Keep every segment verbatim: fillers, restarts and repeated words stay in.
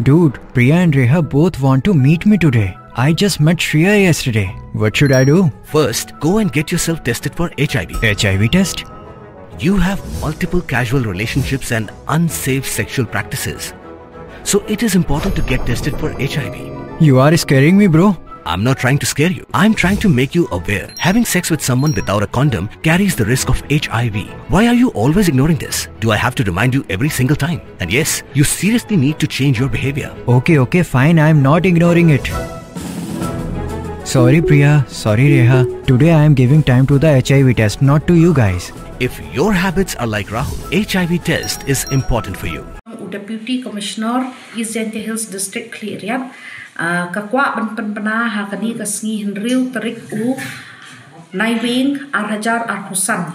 Dude, Priya and Reha both want to meet me today. I just met Shreya yesterday. What should I do? First, go and get yourself tested for H I V. H I V test? You have multiple casual relationships and unsafe sexual practices. So it is important to get tested for H I V. You are scaring me, bro. I'm not trying to scare you. I'm trying to make you aware. Having sex with someone without a condom carries the risk of H I V. Why are you always ignoring this? Do I have to remind you every single time? And yes, you seriously need to change your behavior. Okay, okay, fine. I'm not ignoring it. Sorry, Priya. Sorry, Reha. Today I am giving time to the H I V test, not to you guys. If your habits are like Rahul, H I V test is important for you. U Deputy Commissioner East Jaintia Hills District Khliehriat, ah, ka kwah ban pynbna ha kane ka sngi hynriew tarik u Naiwieng ar hajar arphew san.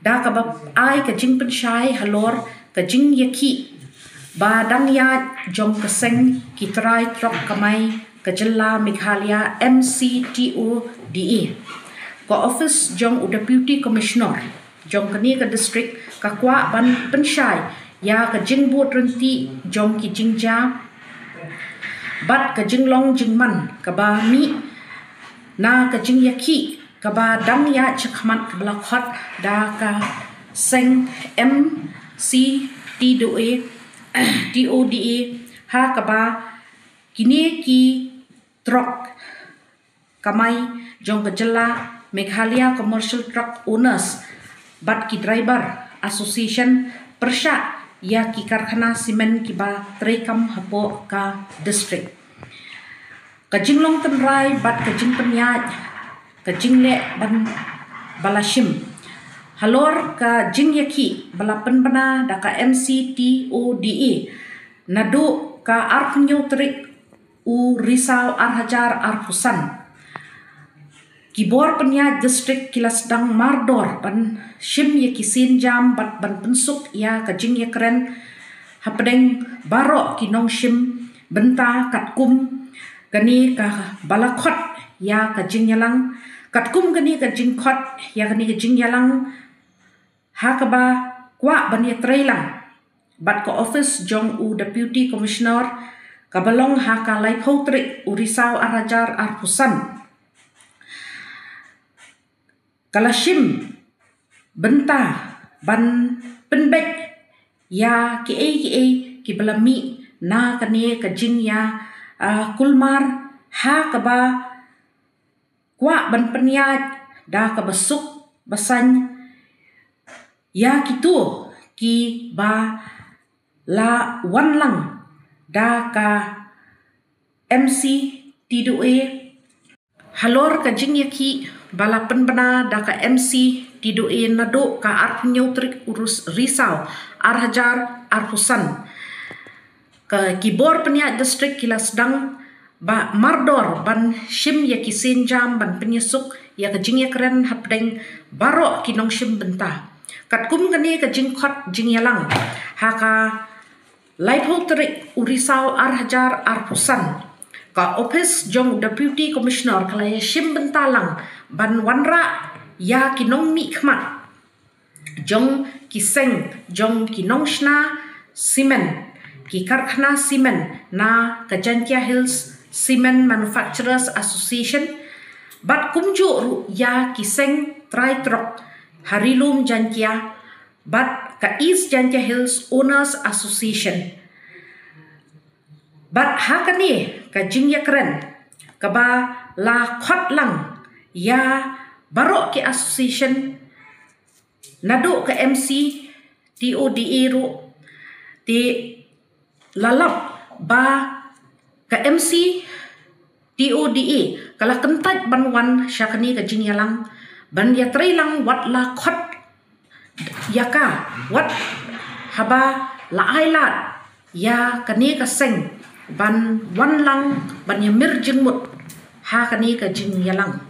Da kaba ai ka jingpynshai halor ka jingïakhih ba dang ïaid jong ka seng ki trai trok kamai ka jylla Meghalaya M C T O D A. Ka office jong u Deputy Commissioner jong kane ka district ka kwah ban pynshai ïa ka jingbud ryntih jong ki jingjia bad ka jinglong jingman kaba mih na ka jingïakhih kaba dang ïaid shakhmat kaba la khot da ka seng M C T O D A, T O D A, ha kaba kine ki trok kamai jong ka jylla Meghalaya Commercial Truck Owners bad ki Driver Association pyrshah ïa ki karkhana simen kiba treikam hapoh ka district. Ka jinglong tynrai bad ka jingpynïaid ka jingleh ban ba la shim halor ka jingïakhih ba la pynbna da ka M C T O D A naduh ka arphew tarik u Risaw ar hajar arphew san. Ki bor pynïaid district ki la sdang mardor ban shim ïa ki sienjam bad ban pynsuk ïa ka jingïakren hapdeng baroh ki nongshim bynta katkum kane kaba la khot ïa ka jingïalang, katkum kane ka jingkhot ïa kane ka jingïalang ha kaba kwah ban ïatreilang bad ka office jong u Deputy Commissioner kaba long ha ka laiphew tarik u Risaw ar hajar arphew san. Ka la shim bynta ban pynbeit ïa kiei kiei kiba la mih na kane ka jingïa, ah, kulmar ha kaba kwah ban pynïaid da kaba suk ba saiñ ïa kito kiba la wan lang da ka M C T O D A halor ka jingïakhih ba la pynbna da ka M C T O D A naduh ka arphew tarik u Risaw ar hajar arphew san. Ka ki bor pynïaid district ki la sdang ba mardor ban shim ïa ki sienjam ban pynïasuk ïa ka jingïakren hapdeng baroh ki nongshim bynta. Katkum kane ka jingkhot jingïalang ha ka laiphew tarik u Risaw ar hajar arphew san, ka office jong Deputy Commissioner ka la ïa shim bynta lang ban wanrah ïa ki nongmihkhmat jong ki seng jong ki nongshna simen, ki karkhana simen na ka Jaintia Hills Cement Manufacturers Association, bad kumjuh ruh ïa ki seng trai trok ha Ri Lum Jaintia bad ka East Jaintia Hills Owners Association. Bad ha kane ka jingïakren kaba la khot lang ïa baroh ki association naduh ka M C T O D A ruh, te la lap ba ka M C T O D A ka la kyntait ban wan sha kane ka jingïalang ban ïatreilang wat la khot ïa ka, wat haba la ai lad ïa kane ka seng ban wan lang ban ïamir jingmut ha kane ka jingïalang.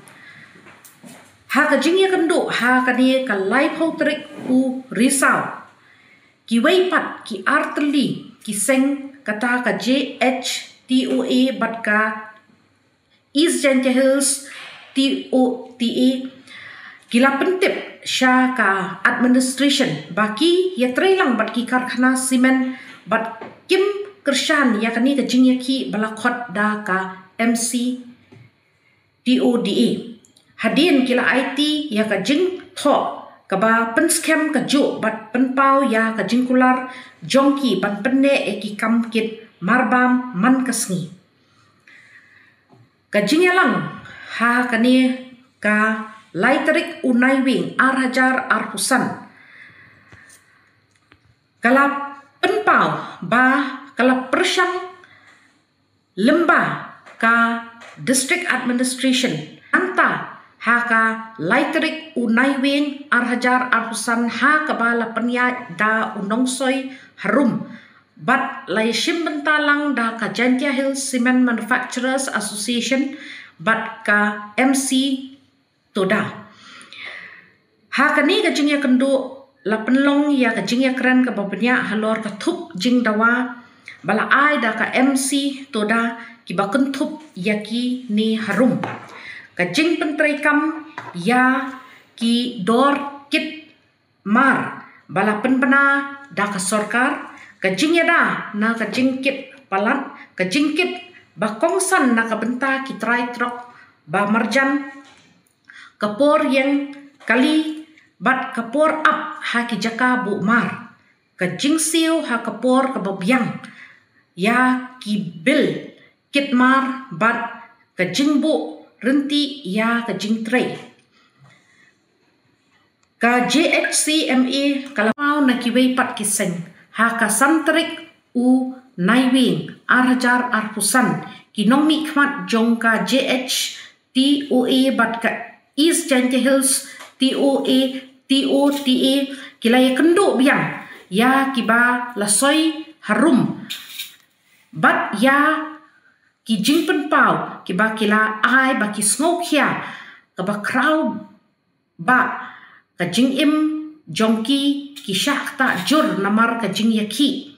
Ha ka jingïakynduh ha kane ka laiphew tarik u Risaw, kiwei pat ki artylli ki seng kata ka J H T O A bad ka East Jaintia Hills T O T A ki la pyntip sha ka administration ba ki ïatreilang bad ki karkhana simen bad kim kyrshan ïa kane ka jingïakhih ba la khot da ka M C T O D A. Hadien ki la aiti ïa ka jingthoh kaba pynskhem kajuh bad pynpaw ïa ka jingkular jong ki ban pynneh ïa ki kam kit marbam man ka sngi. Ka jingïalang ha kane ka lai tarik u Naiwieng ar hajar arphew san ka la pynpaw ba ka la pyrshang lyngba ka District Administration. Nangta ha ka lai tarik u Naiwieng ar hajar arphew san ha kaba la pynïaid da u nongsoi harum bad la ïashim bynta lang da ka Jaintia Hills Cement Manufacturers Association bad ka M C TODA. Ha kane ka jingïakynduh la pynlong ïa ka jingïakren kaba bniah halor ka thup jingdawa ba la ai da ka M C TODA kiba kynthup ïa kine harum: ka jingpyntreikam ïa ki dor kit mar ba la pynbna da ka sorkar, ka jingïada na ka jingkit palat, ka jingkit ba kongsan na ka bynta ki trai trok ba marjan, ka por ïeng kali bad ka por ap ha ki jaka buh mar, ka jingsiew ha ka por kaba biang ïa ki bill kit mar bad ka jingbuh rynti ïa ka jingtrei. Ka J H C M A ka la pynpaw na kiwei pat ki seng ha ka san tarik u Naiwieng ar hajar arphew san, ki nongmihkhmat jong ka J H T O A bad ka East Jaintia Hills T O A, T O T A, ki la ïakynduh biang ïa kiba la soi harum bad ïa ki jingpynpaw kiba ki la ai ba ki sngewkhia kaba khraw ba ka jingim jong ki ki shah ktah jur namar ka jingïakhih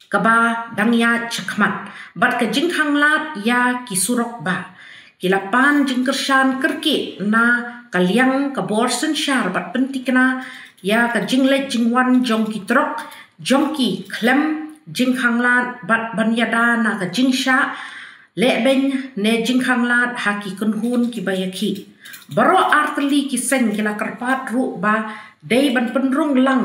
kaba dang ïaid shakhmat bad ka jingkhanglad ïa ki surok ba ki la pan jingkyrshan kyrkieh na ka liang ka bor synshar bad pynthikna ïa ka jingleit jingwan jong ki trok jong ki khlem jingkhanglad bad ban ïada na ka jingshah lehbeiñ ne jingkhanglad ha ki kynhun kiba ïakhih. Baroh artylli ki seng ki la kyrpad ruh ba dei ban pynrung lang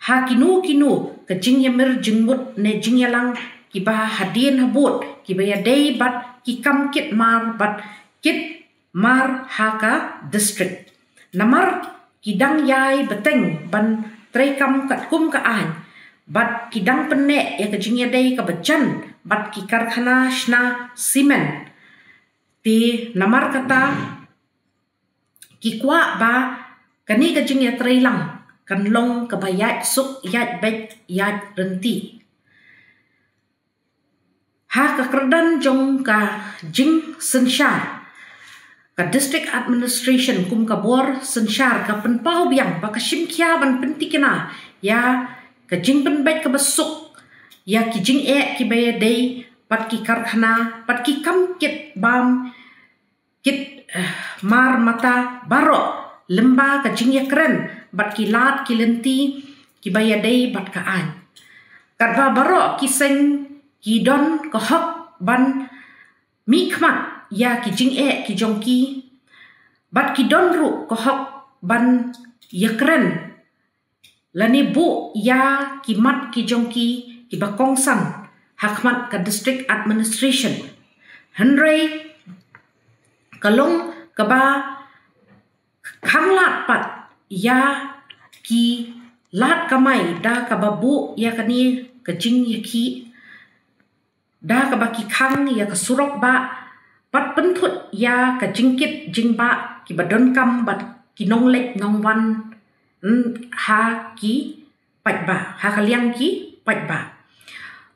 ha kino kino ka jingïamir jingmut ne jingïalang kiba hadien habud kiba ïadei bad ki kam kit mar bad kit mar ha ka district. Namar ki dang ïai bteng ban treikam katkum ka aiñ bad ki dang pynneh ïa ka jingïadei kaba jan bad ki karkhana shna simen. Te namar kata ki kwah ba kane ka jingïatreilang kan long kaba ïaid suk, ïaid beit, ïaid rynti. Ha ka kyrdan jong ka jingsynshar, ka District Administration kum ka bor synshar ka pynpaw biang ba ka shim khia ban pynthikna ïa ka jingpynbeit kaba suk ïa ki jingeh kiba ïadei bad ki karkhana bad ki kam kit bam kit, eh, mar mata baroh lyngba ka jingïakren bad ki lad ki lynti kiba ïadei bad ka aiñ. Katba baroh ki seng ki don ka hok ban mihkhmat ïa ki jingeh ki jong ki bad ki don ruh ka hok ban ïakren lane buh ïa ki mat ki jong ki kiba kongsan ha khmat ka District Administration. Hynrei ka long kaba khanglad pat ïa ki lad kamai da kaba buh ïa kane ka jingïakhih da kaba ki khang ïa ka surok ba pat pynthut ïa ka jingkit jingbah kiba donkam bad ki nongleit nongwan, mm, ha ki paidbah, ha ka liang ki paidbah.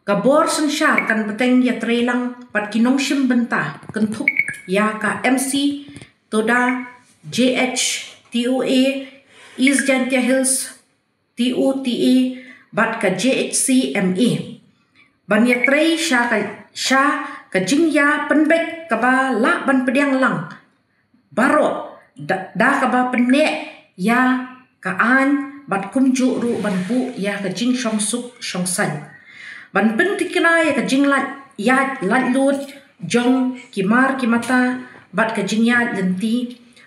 Ka bor synshar kan bteng ïatreilang bad ki nongshim bynta kynthup ïa ka M C TODA, J H T O A, East Jaintia Hills T O T A bad ka J H C M A ban ïatrei sha ka, sha ka jingïapynbeit kaba lah ban pdiang lang baroh da, da kaba pynneh ïa ka aiñ bad kumjuh ruh ban buh ïa ka jingshongsuk shongsaiñ. Ban pyntikna ïa ka jinglait ïaid laitluid jong ki mar ki mata bad ka jingïaid lynti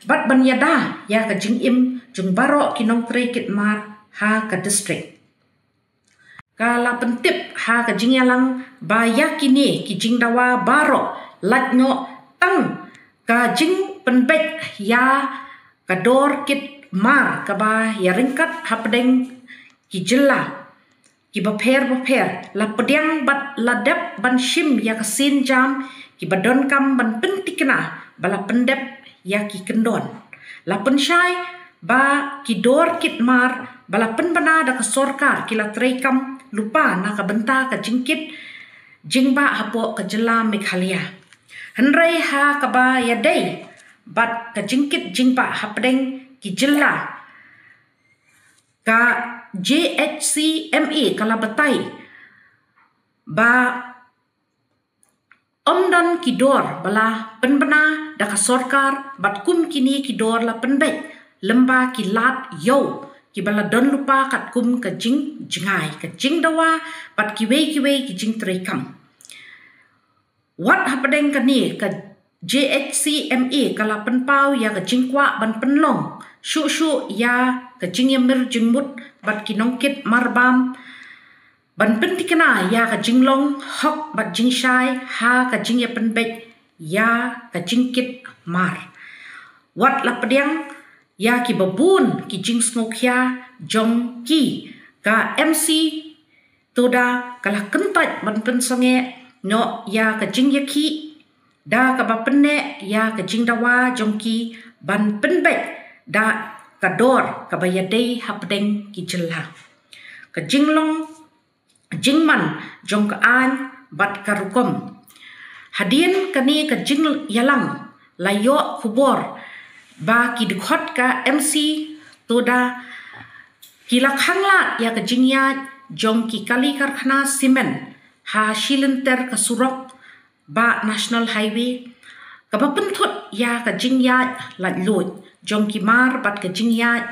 bad ban ïada ïa ka jingim jong baroh ki nongtrei kit mar ha ka district. Ka la pyntip ha ka jingïalang ba ïa kine ki jingdawa baroh lait noh tang ka jingpynbeit ïa ka dor kit mar kaba ïaryngkat hapdeng ki jylla kiba pher ba pher, la pdiang bad la dep ban shim ïa ka sienjam kiba donkam ban pyntikna ba la pyndep ïa ki kyndon. La pynshai ba ki dor kit mar ba la pynbna da ka sorkar ki la treikam lypa na ka bynta ka jingkit jingbah hapoh ka jylla Meghalaya. Hynrei ha kaba ïadei bad ka jingkit jingbah hapdeng ki jylla, ka J H C M A ka la batai ba ym don ki dor ba la pynbna da ka sorkar bad kum kine ki dor la pynbeit lyngba ki lad ïew kiba la don lypa katkum ka jingjngai, ka jingdawa bad kiwei kiwei ki jingtreikam. Wat hapdeng kane ka J H C M A ka la pynpaw ïa ka jingkwah ban pynlong shuh shuh ïa ka jingïamir jingmut bad ki nongkit marbam ban pyntikna ïa ka jinglong hok bad jingshai ha ka jingïapynbeit ïa ka jingkit mar. Wat la pdiang ïa kiba bun ki jingsngewkhia jong ki, ka M C Toda ka la kyntait ban pynsangeh noh ïa ka jingïakhih da kaba pynneh ïa ka jingdawa jong ki ban pynbeit da ka dor kaba ïadei hapdeng ki jylla. Ka jinglong jingman jong ka aiñ bad ka rukom. Hadien kane ka jingïalang la ïoh khubor ba ki dkhot ka M C Toda ki la khanglad ïa ka jingïaid jong ki kali karkhana simen ha shilynter ka surok ba National Highway kaba pynthut ïa ka jingïaid laitluid jong ki mar bad ka jingïaid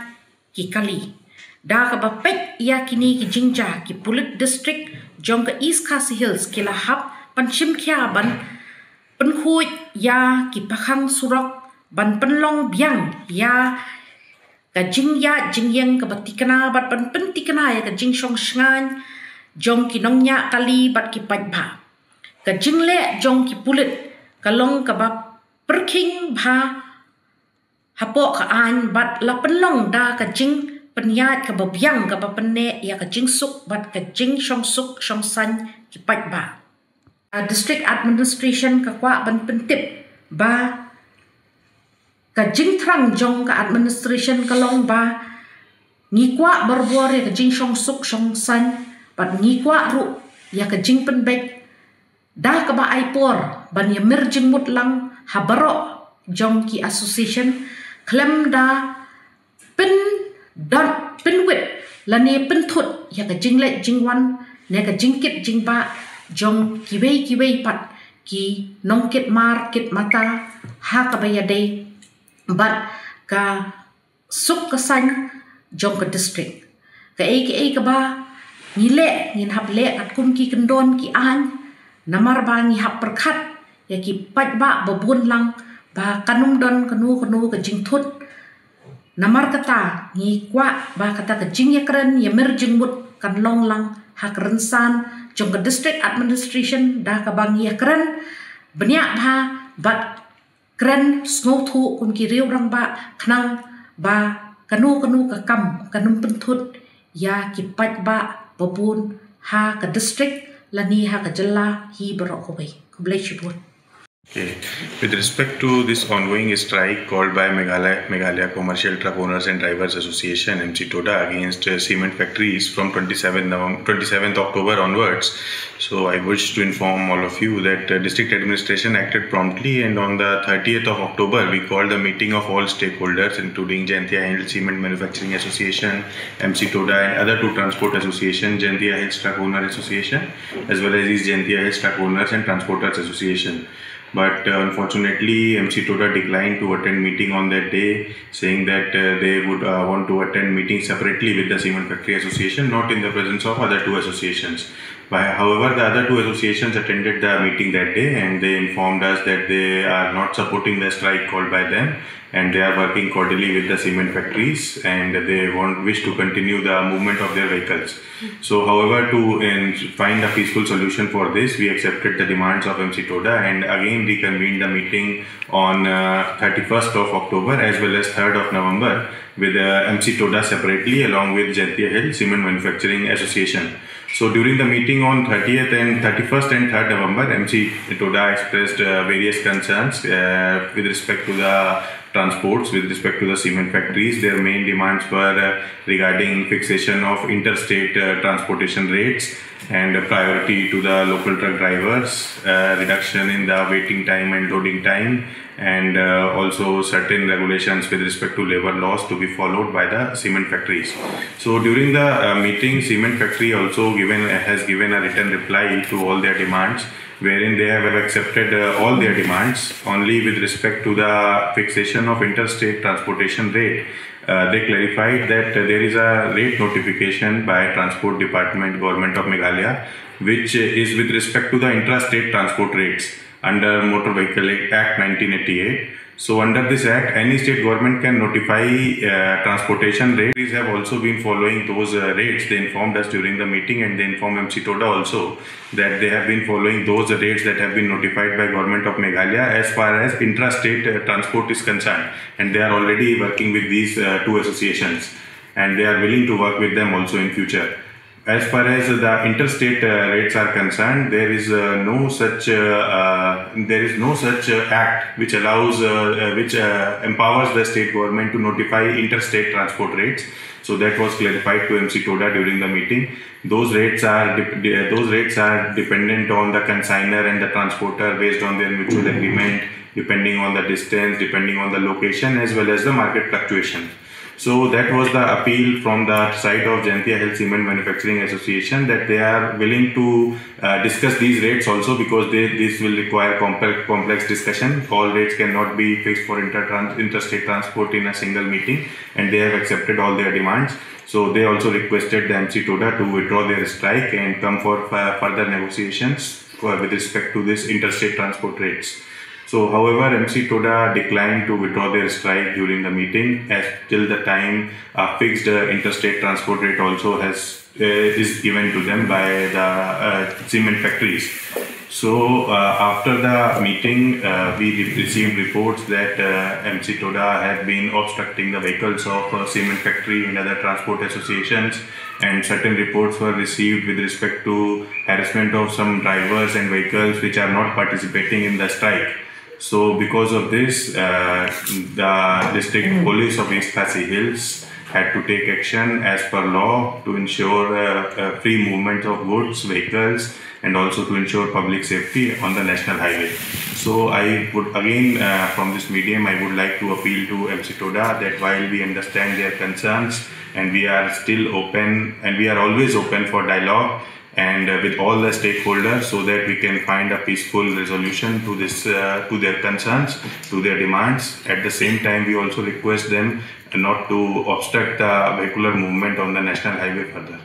ki kali. Da kaba peit ïa kine ki jingjia, ki pulit district jong ka East Khasi Hills ki la hap ban shim khia ban pynkhuid ïa ki pakhang surok ban pynlong biang ïa ka jingïaid jingïeng kaba tikna bad ban pyntikna ïa ka jingshong shngaiñ jong ki nongñiah kali bad ki paidbah. Ka jingleh jong ki pulit ka long kaba pyrkhing bha hapoh ka aiñ bad la pynlong da ka jingpynïaid kaba biang kaba pynneh ïa ka jingsuk bad ka jingshongsuk shongsaiñ ki paidbah. Ka District Administration ka kwah ban pyntip ba ka jingthrang jong ka administration ka long ba ngi kwah barabor ïa ka jingshongsuk shongsaiñ bad ngi kwah ruh ïa ka jingpynbeit da kaba ai por ban ïamir jingmut lang ha baroh jong ki association khlem da pyndon pynwit lane pynthut ïa ka jingleit jingwan ne ka jingkit jingbah jong kiwei kiwei pat ki nongkit mar kit mata ha kaba ïadei bad ka suk ka saiñ jong ka district. Kaei kaei kaba ngi leh ngin hap leh katkum ki kyndon ki aiñ namar ba ngi hap pyrkhat ïa ki paidbah ba bun lang ba kan ym don kano kano ka jingthut. Namar kata ngi kwah ba kata ka jingïakren ïamir jingmut kan long lang ha ka rynsan jong ka district administration da kaba ngi ïakren bniah bha bad kren sngewthuh kum ki riew rangbah khnang ba kano kano ka kam kan ym pynthut ïa ki paidbah ba bun ha ka district lane ha ka jylla hi baroh kawei. Khublei shibun. Okay. With respect to this ongoing strike called by Meghalaya, Meghalaya Commercial Truck Owners and Drivers Association, M C Toda, against uh, cement factories from twenty-seventh November, twenty-seventh October onwards, so I wish to inform all of you that uh, district administration acted promptly, and on the thirtieth of October, we called a meeting of all stakeholders, including Jaintia Hills Cement Manufacturing Association, M C Toda, and other two transport associations, Jaintia Hills Truck Owner Association, as well as East Jaintia Hills Truck Owners and Transporters Association. But uh, unfortunately, M C Toda declined to attend meeting on that day, saying that uh, they would uh, want to attend meeting separately with the Cement Factory Association, not in the presence of other two associations. By, however, the other two associations attended the meeting that day and they informed us that they are not supporting the strike called by them and they are working cordially with the cement factories and they want wish to continue the movement of their vehicles. So, however, to in, find a peaceful solution for this, we accepted the demands of M C Toda and again reconvened the meeting on uh, thirty-first of October as well as third of November with uh, M C Toda separately along with Jaintia Hill Cement Manufacturing Association. So during the meeting on thirtieth and thirty-first and third November, M C Toda expressed uh, various concerns uh, with respect to the transports, with respect to the cement factories. Their main demands were uh, regarding fixation of interstate uh, transportation rates and priority to the local truck drivers, uh, reduction in the waiting time and loading time, and uh, also certain regulations with respect to labor laws to be followed by the cement factories. So during the uh, meeting, cement factory also given has given a written reply to all their demands, wherein they have accepted uh, all their demands. Only with respect to the fixation of interstate transportation rate, uh, they clarified that uh, there is a rate notification by Transport Department, Government of Meghalaya, which is with respect to the intrastate transport rates under Motor Vehicle Act nineteen eighty-eight. So under this act, any state government can notify uh, transportation rates. These have also been following those uh, rates. They informed us during the meeting and they informed M C Toda also that they have been following those rates that have been notified by Government of Meghalaya as far as intrastate uh, transport is concerned, and they are already working with these uh, two associations, and they are willing to work with them also in future. As far as the interstate uh, rates are concerned, there is uh, no such uh, uh, there is no such uh, act which allows uh, uh, which uh, empowers the state government to notify interstate transport rates. So that was clarified to M C Toda during the meeting. Those rates are dep- de- those rates are dependent on the consigner and the transporter based on their mutual agreement, depending on the distance, depending on the location, as well as the market fluctuation. So that was the appeal from the side of Jaintia Hill Cement Manufacturing Association, that they are willing to uh, discuss these rates also, because they, this will require complex, complex discussion. All rates cannot be fixed for inter-, interstate transport in a single meeting, and they have accepted all their demands. So they also requested the M C Toda to withdraw their strike and come for fu- further negotiations for, with respect to this interstate transport rates. So, however, M C Toda declined to withdraw their strike during the meeting, as till the time a fixed uh, interstate transport rate also has uh, is given to them by the uh, cement factories. So, uh, after the meeting, uh, we re- received reports that uh, M C Toda had been obstructing the vehicles of uh, cement factory and other transport associations, and certain reports were received with respect to harassment of some drivers and vehicles which are not participating in the strike. So, because of this, uh, the District Police of East Khasi Hills had to take action as per law to ensure uh, uh, free movement of goods, vehicles, and also to ensure public safety on the national highway. So, I would again, uh, from this medium, I would like to appeal to M C Toda that while we understand their concerns and we are still open and we are always open for dialogue, and uh, with all the stakeholders, so that we can find a peaceful resolution to this uh, to their concerns, to their demands. At the same time, we also request them not to obstruct the vehicular movement on the national highway further.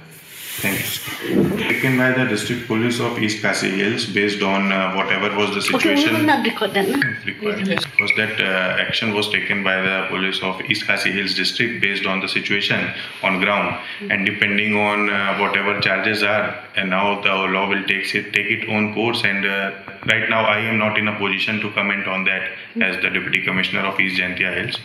Thank you. Taken by the District Police of East Khasi Hills based on uh, whatever was the situation. Okay, we will not record that. No? Required. Was that uh, action was taken by the police of East Khasi Hills district based on the situation on ground, and depending on uh, whatever charges are, and now the law will take it take its own course. And uh, right now, I am not in a position to comment on that as the deputy commissioner of East Jaintia Hills.